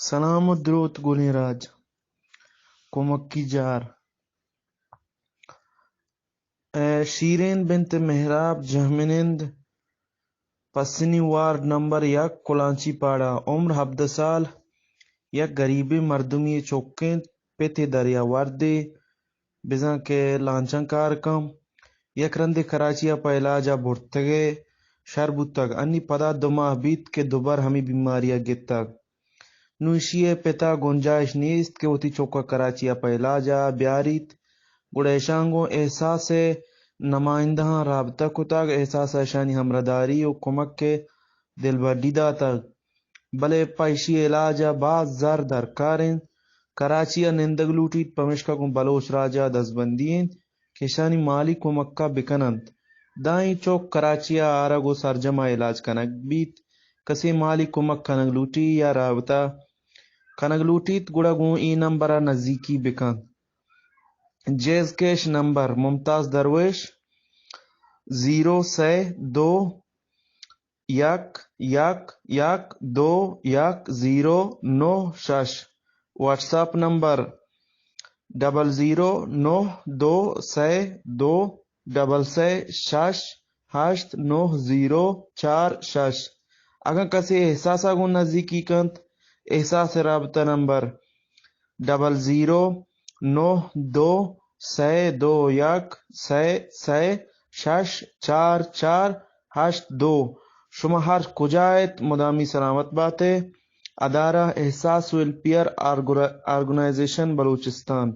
سلام و دروت گلیں راج، کمکی جار۔ اے شیرین بنت مہراب، جہمنند، پسنی وارڈ نمبر یک، کلانچی پاڑا، عمر ہبدہ سال، یک گریبیں مردمی چک انت، پت دریا وردے، بزاں کہ لانچاں کار کن۔ یک رندے کراچی ء پہ علاج ء برتگ ء شر بوتگ۔ انی پدا دو ماہ بیت کہ دوبر ہمے بیماری ء گتگ۔ نوں ایشی ء پت ء گنجائش نیست کہ وتی چک ء کراچی ء پہ علاج ء بیاریت۔ گڑا ایشاں گوں احساس ء نمائندہاں رابطہ کتگ۔ احساس ء ایشانی ہمراہداری و کمک ء دلبڈی داتگ۔ بلے پہ ایشی ء علاج ء باز زر درکار انت۔ کراچی ء نندگ لوٹیت، پمیشکا گوں بلوچ راج ء دزبندی انت کہ ایشانی مالی کمک ء بکن انت۔ داں اے چک کراچی ء آرگ و سرجم ء علاج کنگ بیت۔ کسے مالی کمک کنگ لوٹی یا رابطہ کنگ لوٹیت، گڑا گوں اے نمبر ء نزیکی بکن۔ جیز کیش نمبر ممتاز درویش، زیرو سئے دو یک یک یک دو یک زیرو نو شش۔ واٹس ایپ نمبر ڈبل زیرو نو دو سئے دو ڈبل سئے شش ہشت نو زیرو چار شش۔ اگاں کسے احساس ء گوں نزیکی کنت، احساس ء رابطہ نمبر ڈبل زیرو نو دو سئے دو یک سئے سئے شش چار چار ہشت دو۔ شما ہر کجا ات، مدامی سلامت بات ء۔ ادارہ احساس ویلفیئر آرگو-، آرگنائزیشن بلوچستان۔